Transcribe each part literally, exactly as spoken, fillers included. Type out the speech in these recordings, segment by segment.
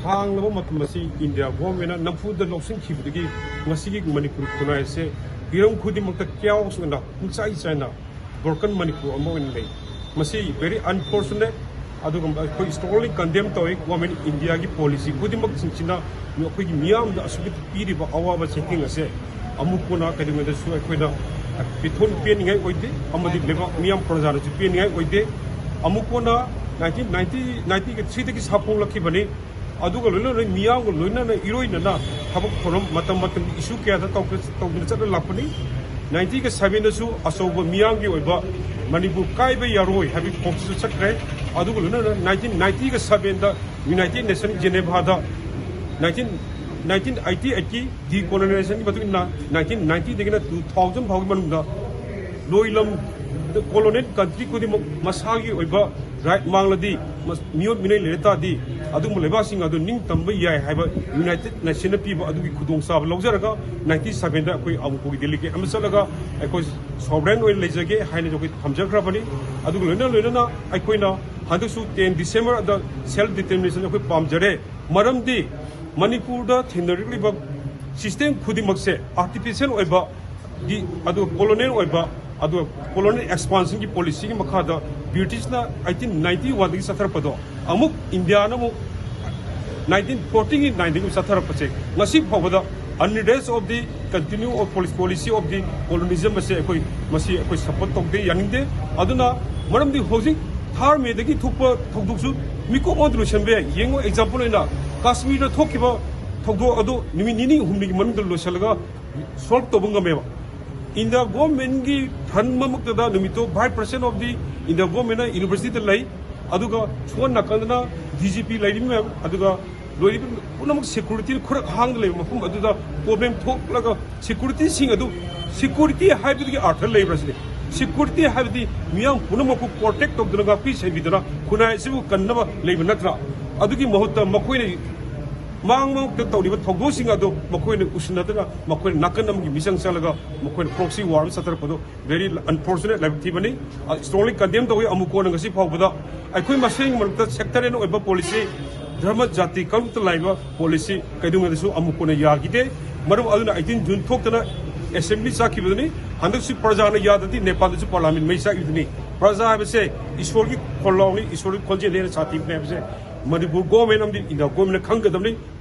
ꯁꯥꯡꯂꯕ ꯃꯇꯝ ꯑꯁꯤ ꯏꯟꯗꯤꯌꯥ ꯒꯣꯔꯃꯦꯟꯅ ꯅꯝꯐꯨꯗ ꯂꯧꯁꯤꯟꯈꯤꯕꯗꯒꯤ ꯉꯁꯤꯒꯤ ꯃꯅꯤꯄꯨꯔ ꯈꯨꯟꯅꯥꯏ ꯑꯁꯦ ꯍꯤꯔꯝ ꯈꯨꯗꯤꯡꯃꯛꯇ ꯀꯤꯌꯥꯎꯁ ꯑꯣꯏꯅ ꯄꯨꯡꯆꯥꯏ ꯆꯥꯏꯅ broken ꯃꯅꯤꯄꯨꯔ ꯑꯃ ꯑꯣꯏꯅ ꯂꯩ꯫ ꯃꯁꯤ very unfortunate, ꯑꯗꯨꯒ ꯑꯩꯈꯣꯏ strongly condemn ꯇꯧꯏ꯫ ꯒꯣꯔꯃꯦꯟ ꯏꯟꯗꯤꯌꯥꯒꯤ ꯄꯣꯂꯤꯁꯤ ꯈꯨꯗꯤꯡꯃꯛꯁꯤꯡꯁꯤꯅ ꯑꯩꯈꯣꯏꯒꯤ ꯃꯤꯌꯥꯝꯗ ꯑꯁꯨꯛꯀꯤ ꯄꯤꯔꯤꯕ ꯑꯋꯥꯕ ꯆꯩꯊꯦꯡ ꯑꯁꯦ ꯑꯃꯨꯛ ꯀꯣꯟꯅ ꯀꯩꯗꯧꯉꯩꯗꯁꯨ ꯑꯩꯈꯣꯏꯅ ꯄꯤꯊꯣꯟ ꯄꯦꯟꯅꯤꯡꯉꯥꯏ ꯑꯣꯏꯗꯦ, ꯑꯃꯗꯤ ꯂꯩꯕꯥꯛ ꯃꯤꯌꯥꯝ ꯄ꯭ꯔꯖꯥꯅꯁꯨ ꯄꯦꯟꯅꯤꯡꯉꯥꯏ ꯑꯣꯏꯗꯦ꯫ ꯑꯃꯨꯛ ꯀꯣꯟꯅ ꯅꯥꯏꯟꯇꯤꯟ ꯅꯥꯏꯟꯇꯤ ꯅꯥꯏꯟꯇꯤꯒ ꯊ꯭ꯔꯤꯗꯒꯤ ꯁꯥꯐꯣꯡꯂꯛꯈꯤꯕꯅꯤ꯫ ꯑꯗꯨꯒ ꯂꯣꯏꯅꯅ ꯃꯤꯌꯥꯝꯒ ꯂꯣꯏꯅꯅ ꯏꯔꯣꯏꯅꯅ ꯊꯕꯛ ꯊꯧꯔꯝ ꯃꯇꯝ ꯃꯇꯝꯒꯤ ꯏꯁꯨ ꯀꯌꯥꯗ ꯇꯧꯗꯨꯅ ꯆꯠꯅ ꯂꯥꯛꯄꯅꯤ꯫ ꯅꯥꯏꯟꯇꯤꯒ ꯁꯚꯦꯟꯗꯁꯨ ꯑꯆꯧꯕ ꯃꯤꯌꯥꯝꯒꯤ ꯑꯣꯏꯕ ꯃꯅꯤꯄꯨꯔ ꯀꯥꯏꯕ ꯌꯥꯔꯣꯏ ꯍꯥꯏꯕꯒꯤ ꯈꯣꯡꯆꯠꯁꯨ ꯆꯠꯈ꯭ꯔꯦ꯫ ꯑꯗꯨꯒ ꯂꯣꯏꯅꯅ ꯅꯥꯏꯟꯇꯤꯟ ꯅꯥꯏꯟꯇꯤꯒ ꯁꯚꯦꯟꯗ ꯌꯨꯅꯥꯏꯇꯦꯠ ꯅꯦꯁꯟ ꯖꯦꯅꯦꯚꯥꯗ ꯅꯥꯏꯟꯇꯤꯟ ꯅꯥꯏꯟꯇꯤꯟ ꯑꯩꯠꯇꯤ ꯑꯩꯠꯀꯤ ꯗꯤꯀꯣꯂꯣꯅꯥꯏꯖꯦꯁꯟꯒꯤ ꯃꯇꯨꯡ ꯏꯟꯅ ꯅꯥꯏꯟꯇꯤꯟ ꯅꯥꯏꯟꯇꯤꯗꯒꯤꯅ ꯇꯨ ꯊꯥꯎꯖꯟ ꯐꯥꯎꯒꯤ ꯃꯅꯨꯡꯗ ꯂꯣꯏꯂꯝ ꯀꯣꯂꯣꯅꯤꯌꯦꯜ ꯀꯟꯇ꯭ꯔꯤ ꯈꯨꯗꯤꯡꯃꯛ ꯃꯁꯥꯒꯤ ꯑꯣꯏꯕ ꯔꯥꯏꯠ ꯃꯥꯡꯂꯗꯤ, ꯃꯤꯑꯣꯠ ꯃꯤꯅꯩ ꯂꯩꯔ ꯇꯥꯔꯗꯤ, ꯑꯗꯨꯒꯨꯝꯕ ꯂꯩꯕꯥꯛꯁꯤꯡ ꯑꯗꯨ ꯅꯤꯡꯇꯝꯕ ꯌꯥꯏ ꯍꯥꯏꯕ ꯌꯨꯅꯥꯏꯇꯦꯠ ꯅꯦꯁꯟꯅ ꯄꯤꯕ ꯑꯗꯨꯒꯤ ꯈꯨꯗꯣꯡꯆꯥꯕ ꯂꯧꯖꯔꯒ ꯅꯥꯏꯟꯇꯤꯟ ꯁꯚꯦꯟꯗ ꯑꯩꯈꯣꯏ ꯑꯃꯨꯛꯀꯒꯤ ꯗꯦꯂꯤꯒꯦꯠ ꯑꯃ ꯆꯠꯂꯒ ꯑꯩꯈꯣꯏ ꯁꯣꯚꯔꯦꯟ ꯑꯣꯏꯅ ꯂꯩꯖꯒꯦ ꯍꯥꯏꯅ ꯑꯩꯈꯣꯏ ꯊꯝꯖꯈ꯭ꯔꯕꯅꯤ꯫ ꯑꯗꯨꯒ ꯂꯣꯏꯅ ꯂꯣꯏꯅꯅ ꯑꯩꯈꯣꯏꯅ ꯍꯟꯗꯛꯁꯨ ꯇꯦꯟ ꯗꯤꯁꯦꯝꯕꯔꯗ ꯁꯦꯜꯐ ꯗꯤꯇꯔꯃꯤꯅꯦꯁꯟ ꯑꯩꯈꯣꯏ ꯄꯥꯝꯖꯔꯦ꯫ ꯃꯔꯝꯗꯤ ꯃꯅꯤꯄꯨꯔꯗ ꯊꯦꯡꯅꯔꯛꯂꯤꯕ ꯁꯤꯁꯇꯦꯝ ꯈꯨꯗꯤꯡꯃꯛꯁꯦ ꯑꯥꯔꯇꯤꯐꯤꯁꯤꯌꯦꯜ ꯑꯣꯏꯕ, ꯑꯗꯨꯒ ꯀꯣꯂꯣꯅꯤꯌꯦꯜ ꯑꯣꯏꯕ, ꯑꯗꯨꯒ ꯀꯣꯂꯣꯅꯤꯌꯦꯜ ꯑꯦꯛꯁꯄꯥꯟꯁꯟꯒꯤ ꯄꯣꯂꯤꯁꯤꯒꯤ ꯃꯈꯥꯗ ꯕ꯭ꯔꯤꯇꯤꯁꯅ ꯑꯩꯠꯇꯤꯟ ꯅꯥꯏꯟꯇꯤ ꯋꯥꯟꯗꯒꯤ ꯆꯠꯊꯔꯛꯄꯗꯣ ꯑꯃꯨꯛ ꯏꯟꯗꯤꯌꯥꯅ ꯑꯃꯨꯛ ꯅꯥꯏꯟꯇꯤꯟ ꯐꯣꯔꯇꯤꯒꯤ ꯅꯥꯏꯟꯗꯒꯤ ꯆꯠꯊꯔꯛꯄꯁꯦ ꯉꯁꯤ ꯐꯥꯎꯕꯗ unrest of the continue of policy of the colonialism ꯑꯁꯦ ꯑꯩꯈꯣꯏ ꯃꯁꯤ ꯑꯩꯈꯣꯏ ꯁꯞꯄꯣꯔꯠ ꯇꯧꯗꯦ, ꯌꯥꯅꯤꯡꯗꯦ꯫ ꯑꯗꯨꯅ ꯃꯔꯝꯗꯤ ꯍꯧꯖꯤꯛ ꯊꯥꯔ ꯃꯦꯗꯒꯤ ꯊꯣꯛꯄ ꯊꯧꯗꯣꯛꯁꯨ ꯃꯤꯀꯨꯞ ꯑꯃꯗ ꯂꯣꯏꯁꯤꯟꯕ ꯌꯥꯏ꯫ ꯌꯦꯡꯉꯨ, ꯑꯦꯛꯖꯥꯝꯄꯜ ꯑꯣꯏꯅ ꯀꯥꯁꯃꯤꯔꯗ ꯊꯣꯛꯈꯤꯕ ꯊꯧꯗꯣꯛ ꯑꯗꯨ ꯅꯨꯃꯤꯠ ꯅꯤꯅꯤ ꯍꯨꯝꯅꯤꯒꯤ ꯃꯅꯨꯡꯗ ꯂꯣꯏꯁꯤꯜꯂꯒ ꯁꯣꯜꯕ ꯇꯧꯕ ꯉꯝꯃꯦꯕ꯫ ꯏꯟꯗꯤꯌꯥ ꯒꯣꯔꯃꯦꯟꯒꯤ ꯐ꯭ꯔꯟ ꯃꯃꯛꯇꯗ ꯅꯨꯃꯤꯠꯇꯣ vice president of the India ꯒꯣꯔꯃꯦꯟꯅ ꯌꯨꯅꯤꯚꯔꯁꯤꯇꯤꯗ ꯂꯩ, ꯑꯗꯨꯒ ꯁꯣꯝ ꯅꯥꯀꯟꯗꯅ ꯗꯤ ꯖꯤ ꯄꯤ ꯂꯩꯔꯤꯕ ꯃꯌꯥꯝ, ꯑꯗꯨꯒ ꯂꯣꯏꯔꯤꯕ ꯄꯨꯝꯅꯃꯛ ꯁꯦꯀꯨꯔꯤꯇꯤꯅ ꯈꯨꯔꯛ ꯍꯥꯡꯗ ꯂꯩꯕ ꯃꯐꯝ ꯑꯗꯨꯗ ꯄ꯭ꯔꯣꯕ꯭ꯂꯦꯝ ꯊꯣꯛꯂꯒ ꯁꯦꯀꯨꯔꯤꯇꯤꯁꯤꯡ ꯑꯗꯨ, ꯁꯦꯀꯨꯔꯤꯇꯤ ꯍꯥꯏꯕꯗꯨꯒꯤ ꯑꯥꯔꯊ ꯂꯩꯕ꯭ꯔꯥ ꯁꯤꯅꯤ꯫ ꯁꯦꯀꯨꯔꯤꯇꯤ ꯍꯥꯏꯕꯗꯤ ꯃꯤꯌꯥꯝ ꯄꯨꯝꯅꯃꯛꯄꯨ ꯄ꯭ꯔꯣꯇꯦꯛ ꯇꯧꯗꯨꯅ ꯉꯥꯛꯄꯤ ꯁꯦꯟꯕꯤꯗꯨꯅ ꯈꯨꯟꯅꯥꯏ ꯑꯁꯤꯕꯨ ꯀꯟꯅꯕ ꯂꯩꯕ ꯅꯠꯇ꯭ꯔꯥ? ꯑꯗꯨꯒꯤ ꯃꯍꯨꯠꯇ ꯃꯈꯣꯏꯅ ꯃꯥꯡ ꯃꯥꯡꯗ ꯇꯧꯔꯤꯕ ꯊꯧꯗꯣꯛꯁꯤꯡ ꯑꯗꯨ ꯃꯈꯣꯏꯅ ꯎꯁꯤꯟꯅꯗꯅ ꯃꯈꯣꯏꯅ ꯅꯥꯀꯟ ꯑꯃꯒꯤ ꯃꯤꯆꯪ ꯆꯪꯂꯒ ꯃꯈꯣꯏꯅ proxy war ꯑꯃ ꯆꯠꯊꯔꯛꯄꯗꯨ very unfortunate, ꯂꯥꯏꯕꯛ ꯊꯤꯕꯅꯤ꯫ ꯑ, strongly condemn ꯇꯧꯏ꯫ ꯑꯃꯨꯛ ꯀꯣꯟꯅ ꯉꯁꯤ ꯐꯥꯎꯕꯗ ꯑꯩꯈꯣꯏ ꯃꯁꯦꯟꯒꯤ ꯃꯔꯛꯇ sectarian ꯑꯣꯏꯕ ꯄꯣꯂꯤꯁꯤ ꯙꯔꯃ ꯖꯥꯇꯤ ꯀꯥꯡꯂꯨꯞꯇ ꯂꯥꯛꯏꯕ ꯄꯣꯂꯤꯁꯤ ꯀꯩꯗꯧꯉꯩꯗꯁꯨ ꯑꯃꯨꯛ ꯀꯣꯟꯅ ꯌꯥꯈꯤꯗꯦ꯫ ꯃꯔꯝ ꯑꯗꯨꯅ eighteen June ꯊꯣꯛꯇꯅ assembly ꯆꯥꯈꯤꯕꯗꯨꯅꯤ꯫ ꯍꯟꯗꯛꯁꯨ ꯄ꯭ꯔꯖꯥꯅ ꯌꯥꯗ꯭ꯔꯗꯤ ꯅꯦꯄꯥꯜꯗꯁꯨ parliament ꯃꯩ ꯆꯥꯛꯏꯕꯗꯨꯅꯤ꯫ ꯄ꯭ꯔꯖꯥ ꯍꯥꯏꯕꯁꯦ ꯏꯁꯣꯔꯒꯤ ꯈꯣꯜꯂꯥꯎꯅꯤ, ꯏꯁꯣꯔꯒꯤ ꯈꯣꯟꯖꯦꯜꯅꯤ ꯍꯥꯏꯅ ꯁꯥꯊꯤꯕꯅꯤ ꯍꯥꯏꯕꯁꯦ ꯃꯅꯤꯄꯨꯔ government ꯑꯃꯗꯤ India government ꯅ ꯈꯪꯒꯗꯕꯅꯤ꯫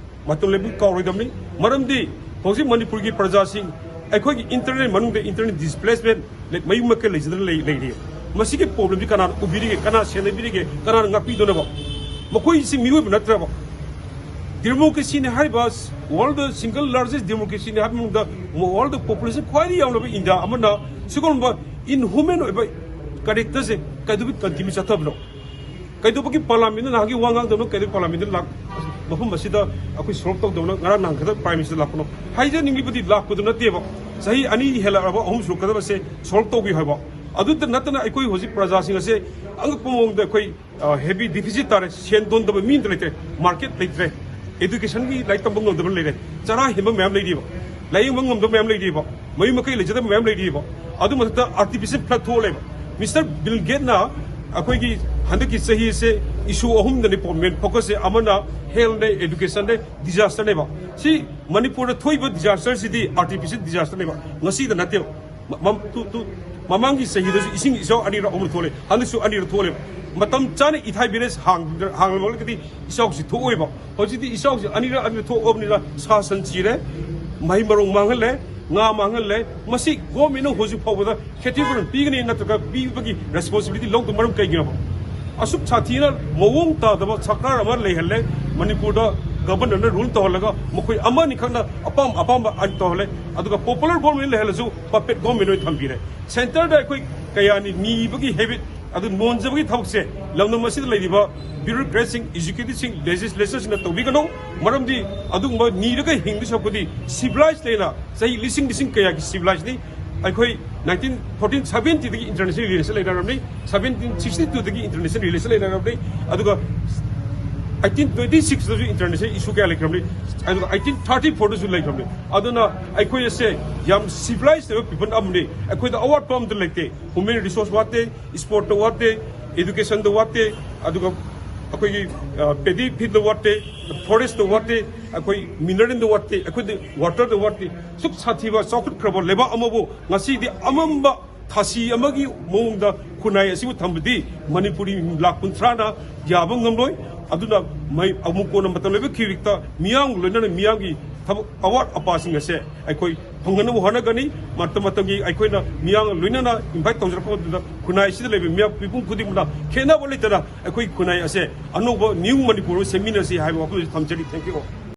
ꯃꯇꯝ ꯂꯦꯞꯄ ꯀꯥꯎꯔꯣꯏꯗꯕꯅꯤ꯫ ꯃꯔꯝꯗꯤ ꯍꯧꯖꯤꯛ ꯃꯅꯤꯄꯨꯔꯒꯤ ꯄ꯭ꯔꯖꯥꯁꯤꯡ ꯑꯩꯈꯣꯏꯒꯤ internal ꯃꯅꯨꯡꯗ internal displacement ꯂꯩ-, ꯃꯌꯨꯝ ꯃꯀꯩ ꯂꯩꯖꯗꯅ ꯂꯩ-, ꯂꯩꯔꯤ꯫ ꯃꯁꯤꯒꯤ problem ꯁꯤ ꯀꯅꯥꯅ ꯎꯕꯤꯔꯤꯒꯦ? ꯀꯅꯥ ꯁꯦꯟꯅꯕꯤꯔꯤꯒꯦ? ꯀꯅꯥꯅ ꯉꯥꯛꯄꯤꯗꯣꯏꯅꯣꯕ? ꯃꯈꯣꯏꯁꯤ ꯃꯤꯑꯣꯏꯕ ꯅꯠꯇ꯭ꯔꯕ? Democracy ꯅꯤ ꯍꯥꯏꯔꯤꯕ, world single largest democracy ꯅꯤ ꯍꯥꯏꯕ ꯃꯅꯨꯡꯗ world population ꯈ꯭ꯋꯥꯏꯗꯒꯤ ꯌꯥꯝꯂꯕ India ꯑꯃꯅ ꯁꯤꯒꯨꯝꯕ inhuman ꯑꯣꯏꯕ character ꯁꯦ ꯀꯩꯗꯧꯕꯒꯤ continue ꯆꯠꯊꯕꯅꯣ? ꯀꯩꯗꯧꯕꯒꯤ parliament ꯅ ꯅꯍꯥꯟꯒꯤ ꯋꯥ ꯉꯥꯡꯗꯕꯅꯣ? ꯀꯩꯗꯧꯕꯒꯤ parliament ꯅ ꯂꯥꯛ-, ꯃꯐꯝ ꯑꯁꯤꯗ ꯑꯩꯈꯣꯏ solve ꯇꯧꯗꯕꯅꯣ? ꯉꯔꯥꯡ ꯅꯍꯥꯟ ꯈꯛꯇ prime minister ꯂꯥꯛꯄꯅꯣ? ꯍꯥꯏꯖꯅꯤꯡꯂꯤꯕꯗꯤ ꯂꯥꯛꯄꯗꯨ ꯅꯠꯇꯦꯕ꯫ ꯆꯍꯤ ꯑꯅꯤ ꯍꯦꯜꯂꯛꯑꯕ, ꯑꯍꯨꯝ ꯁꯨꯔꯛꯀꯗꯕꯁꯦ solve ꯇꯧꯕꯤꯌꯨ ꯍꯥꯏꯕ꯫ ꯑꯗꯨꯇ ꯅꯠꯇꯅ ꯑꯩꯈꯣꯏ ꯍꯧꯖꯤꯛ ꯄ꯭ꯔꯖꯥꯁꯤꯡ ꯑꯁꯦ ꯑꯉꯛꯄ ꯃꯑꯣꯡꯗ ꯑꯩꯈꯣꯏ, ꯑ, heavy deficit ꯇꯥꯔꯦ꯫ ꯁꯦꯟ ꯊꯣꯟꯗꯕ ꯃꯤ ꯑꯝꯇ ꯂꯩꯇ꯭ꯔꯦ, market ꯂꯩꯇ꯭ꯔꯦ, education ꯒꯤ ꯂꯥꯏꯔꯤꯛ ꯇꯝꯕ ꯉꯝꯗꯕ ꯂꯩꯔꯦ, ꯆꯔꯥ ꯍꯦꯟꯕ ꯃꯌꯥꯝ ꯂꯩꯔꯤꯕ, ꯂꯥꯏꯌꯦꯡꯕ ꯉꯝꯗꯕ ꯃꯌꯥꯝ ꯂꯩꯔꯤꯕ, ꯃꯌꯨꯝ ꯃꯀꯩ ꯂꯩꯖꯗꯕ ꯃꯌꯥꯝ ꯂꯩꯔꯤꯕ꯫ ꯑꯗꯨ ꯃꯊꯛꯇ artificial flood ꯊꯣꯛꯂꯦꯕ꯫ Mister Bill Gates ꯅ ꯑꯩꯈꯣꯏꯒꯤ ꯍꯟꯗꯛꯀꯤ ꯆꯍꯤꯁꯦ issue ꯑꯍꯨꯝꯗꯅꯤ main focus ꯁꯦ, ꯑꯃꯅ health ꯅꯦ, education ꯅꯦ, disaster ꯅꯦꯕ꯫ ꯁꯤ ꯃꯅꯤꯄꯨꯔꯗ ꯊꯣꯛꯏꯕ disaster ꯁꯤꯗꯤ artificial disaster ꯅꯦꯕ, ꯉꯁꯤꯗ ꯅꯠꯇꯦꯕ꯫ ꯃ-, ꯃ-, ꯇꯨ-, ꯇꯨ-, ꯃꯃꯥꯡꯒꯤ ꯆꯍꯤꯗꯁꯨ ꯏꯁꯤꯡ ꯏꯆꯥꯎ ꯑꯅꯤꯔꯛ ꯑꯍꯨꯝꯂꯛ ꯊꯣꯛꯂꯦ, ꯍꯟꯗꯛꯁꯨ ꯑꯅꯤꯔꯛ ꯊꯣꯛꯂꯦꯕ꯫ ꯃꯇꯝ ꯆꯥꯅ ꯏꯊꯥꯏ barrage ꯍꯥꯡ-, ꯍꯥꯡꯂꯝꯂꯒꯗꯤ ꯏꯆꯥꯎꯁꯤ ꯊꯣꯛꯑꯣꯏꯕ꯫ ꯍꯧꯖꯤꯛꯇꯤ ꯏꯆꯥꯎꯁꯤ ꯑꯅꯤꯔꯛ ꯑꯅꯤꯔꯛ ꯊꯣꯛꯑꯕꯅꯤꯅ ꯁꯥ ꯁꯟ ꯁꯤꯔꯦ, ꯃꯍꯩ ꯃꯔꯣꯡ ꯃꯥꯡꯍꯜꯂꯦ, ꯉꯥ ꯃꯥꯡꯍꯜꯂꯦ꯫ ꯃꯁꯤ government ꯅ ꯍꯧꯖꯤꯛ ꯐꯥꯎꯕꯗ ꯈꯦꯇꯤꯄꯨꯔꯟ ꯄꯤꯒꯅꯤ ꯅꯠꯇ꯭ꯔꯒ ꯄꯤꯕꯒꯤ responsibility ꯂꯧꯗꯕ ꯃꯔꯝ ꯀꯩꯒꯤꯅꯣꯕ? ꯑꯁꯨꯛ ꯁꯥꯊꯤꯅ ꯃꯑꯣꯡ ꯇꯥꯗꯕ ꯁꯔꯀꯥꯔ ꯑꯃ ꯂꯩꯍꯜꯂꯦ, ꯃꯅꯤꯄꯨꯔꯗ governor ꯅ rule ꯇꯧꯍꯜꯂꯒ ꯃꯈꯣꯏ ꯑꯃꯅꯤꯈꯛꯅ ꯑꯄꯥꯝ ꯑꯄꯥꯝꯕ ꯑꯥꯏꯟ ꯇꯧꯍꯜꯂꯦ꯫ ꯑꯗꯨꯒ popular government ꯂꯩꯍꯜꯂꯁꯨ puppet government ꯑꯣꯏꯅ ꯊꯝꯕꯤꯔꯦ꯫ Centre ꯗ ꯑꯩꯈꯣꯏ ꯀꯌꯥꯅꯤ ꯅꯤꯕꯒꯤ habit, ꯑꯗꯨ ꯅꯣꯟꯖꯕꯒꯤ ꯊꯕꯛꯁꯦ ꯂꯝꯗꯝ ꯑꯁꯤꯗ ꯂꯩꯔꯤꯕ bureaucrat ꯁꯤꯡ, executive ꯁꯤꯡ, legislature ꯁꯤꯡꯅ ꯇꯧꯕꯤꯒꯅꯨ꯫ ꯃꯔꯝꯗꯤ ꯑꯗꯨꯒꯨꯝꯕ ꯅꯤꯔꯒ ꯍꯤꯡꯗꯣꯏ ꯁꯔꯨꯛꯄꯨꯗꯤ civilized ꯂꯩꯅ, ꯆꯍꯤ ꯂꯤꯁꯤꯡ ꯂꯤꯁꯤꯡ ꯀꯌꯥꯒꯤ civilized ꯅꯤ꯫ ꯑꯩꯈꯣꯏ nineteen fourteen seventy ꯗꯒꯤ international relation ꯂꯩꯅꯔꯕꯅꯤ, seventeen sixty two ꯗꯒꯤ international relation ꯂꯩꯅꯔꯕꯅꯤ꯫ ꯑꯗꯨꯒ eighteen twenty six ꯇꯁꯨ international issue ꯀꯌꯥ ꯂꯩꯈ꯭ꯔꯕꯅꯤ, ꯑꯗꯨꯒ eighteen thirty four ꯗꯁꯨ ꯂꯩꯈ꯭ꯔꯕꯅꯤ꯫ ꯑꯗꯨꯅ ꯑꯩꯈꯣꯏ ꯑꯁꯦ ꯌꯥꯝ civilized ꯑꯣꯏꯕ people ꯑꯃꯅꯤ꯫ ꯑꯩꯈꯣꯏꯗ ꯑꯋꯥꯠꯄ ꯑꯝꯇ ꯂꯩꯇꯦ꯫ Human resource ꯋꯥꯠꯇꯦ, sport ꯇ ꯋꯥꯠꯇꯦ, education ꯗ ꯋꯥꯠꯇꯦ, ꯑꯗꯨꯒ ꯑꯩꯈꯣꯏꯒꯤ ꯄꯦꯗꯤ ꯐꯤꯜꯗ ꯋꯥꯠꯇꯦ, ꯐꯣꯔꯦꯁꯇ ꯋꯥꯠꯇꯦ, ꯑꯩꯈꯣꯏ ꯃꯤꯅꯔꯦꯜꯗ ꯋꯥꯠꯇꯦ, ꯑꯩꯈꯣꯏꯗ ꯋꯥꯇꯔꯗ ꯋꯥꯠꯇꯦ꯫ ꯁꯨꯛ ꯁꯥꯊꯤꯕ ꯆꯥꯎꯈꯠꯈ꯭ꯔꯕ ꯂꯩꯕꯥꯛ ꯑꯃꯕꯨ ꯉꯁꯤꯗꯤ ꯑꯃꯝꯕ ꯊꯥꯁꯤ ꯑꯃꯒꯤ ꯃꯑꯣꯡꯗ ꯈꯨꯟꯅꯥꯏ ꯑꯁꯤꯕꯨ ꯊꯝꯕꯗꯤ ꯃꯅꯤꯄꯨꯔꯤ ꯂꯥꯛ ꯀꯨꯟꯊ꯭ꯔꯥꯅ ꯌꯥꯕ ꯉꯝꯂꯣꯏ꯫ ꯑꯗꯨꯅ ꯃꯩ ꯑꯃꯨꯛ ꯀꯣꯟꯅ ꯃꯇꯝ ꯂꯩꯕ ꯈꯤꯔꯤꯛꯇ ꯃꯤꯌꯥꯝ ꯂꯣꯏꯅꯅ ꯃꯤꯌꯥꯝꯒꯤ ꯊꯕꯛ ꯑꯋꯥꯠ ꯑꯄꯥꯁꯤꯡ ꯑꯁꯦ ꯑꯩꯈꯣꯏ ꯐꯪꯅꯅꯕ ꯍꯣꯠꯅꯒꯅꯤ꯫ ꯃꯇꯝ ꯃꯇꯝꯒꯤ ꯑꯩꯈꯣꯏꯅ ꯃꯤꯌꯥꯝ ꯂꯣꯏꯅꯅ ꯏꯟꯚꯥꯏꯠ ꯇꯧꯖꯔꯛꯄ ꯃꯇꯝꯗ ꯈꯨꯟꯅꯥꯏ ꯑꯁꯤꯗ ꯂꯩꯕ ꯃꯤꯌꯥꯝ ꯃꯤꯄꯨꯝ ꯈꯨꯗꯤꯡꯃꯛꯅ ꯈꯦꯠꯅꯕ ꯂꯩꯇꯅ ꯑꯩꯈꯣꯏ ꯈꯨꯟꯅꯥꯏ ꯑꯁꯦ ꯑꯅꯧꯕ ꯅ꯭ꯌꯨ ꯃꯅꯤꯄꯨꯔ ꯑꯃ ꯁꯦꯝꯃꯤꯟꯅꯁꯤ ꯍꯥꯏꯕ ꯋꯥꯐꯝꯁꯤ ꯊꯝꯖꯔꯤ꯫ Thank you all꯫